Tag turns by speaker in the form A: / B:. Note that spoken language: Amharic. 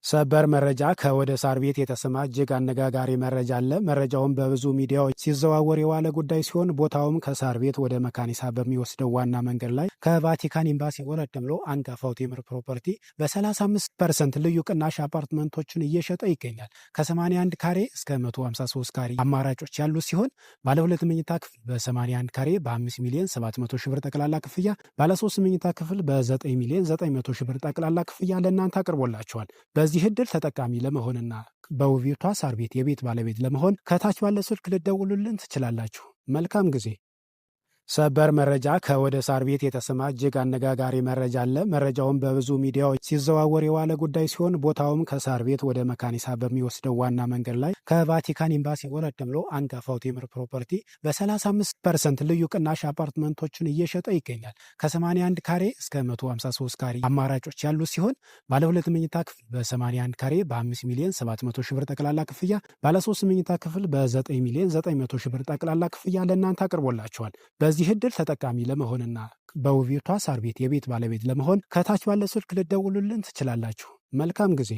A: ሰበር መረጃ ከወደ ሳር ቤት የተሰማ እጅግ አነጋጋሪ መረጃ አለ። መረጃውን በብዙ ሚዲያዎች ሲዘዋወር የዋለ ጉዳይ ሲሆን ቦታውም ከሳር ቤት ወደ መካኒሳ በሚወስደው ዋና መንገድ ላይ ከቫቲካን ኤምባሲ ወረድ ብሎ አንጋፋው ቴምር ፕሮፐርቲ በ35% ልዩ ቅናሽ አፓርትመንቶችን እየሸጠ ይገኛል። ከ81 ካሬ እስከ 153 ካሬ አማራጮች ያሉ ሲሆን ባለ ሁለት መኝታ ክፍል በ81 ካሬ በ5 ሚሊዮን 700 ሺህ ብር ጠቅላላ ክፍያ፣ ባለ 3 መኝታ ክፍል በ9 ሚሊዮን 900 ሺህ ብር ጠቅላላ ክፍያ ለእናንተ አቅርቦላችኋል። በዚህ እድል ተጠቃሚ ለመሆንና በውቢቷ ሳር ቤት የቤት ባለቤት ለመሆን ከታች ባለ ስልክ ልትደውሉልን ትችላላችሁ። መልካም ጊዜ። ሰበር መረጃ ከወደ ሳር ቤት የተሰማ እጅግ አነጋጋሪ መረጃ አለ። መረጃውን በብዙ ሚዲያዎች ሲዘዋወር የዋለ ጉዳይ ሲሆን ቦታውም ከሳር ቤት ወደ መካኒሳ በሚወስደው ዋና መንገድ ላይ ከቫቲካን ኤምባሲ ወረድ ብሎ አንጋፋው ቴምር ፕሮፐርቲ በ35% ልዩ ቅናሽ አፓርትመንቶችን እየሸጠ ይገኛል። ከ81 ካሬ እስከ 153 ካሬ አማራጮች ያሉ ሲሆን ባለ ሁለት መኝታ ክፍል በ81 ካሬ በ5 ሚሊዮን 700 ሺህ ብር ጠቅላላ ክፍያ፣ ባለ 3 መኝታ ክፍል በ9 ሚሊዮን 900 ሺህ ብር ጠቅላላ ክፍያ ለእናንተ አቅርቦላችኋል። በዚህ እድል ተጠቃሚ ለመሆንና በውቢቷ ሳር ቤት የቤት ባለቤት ለመሆን ከታች ባለ ስልክ ልትደውሉልን ትችላላችሁ። መልካም ጊዜ።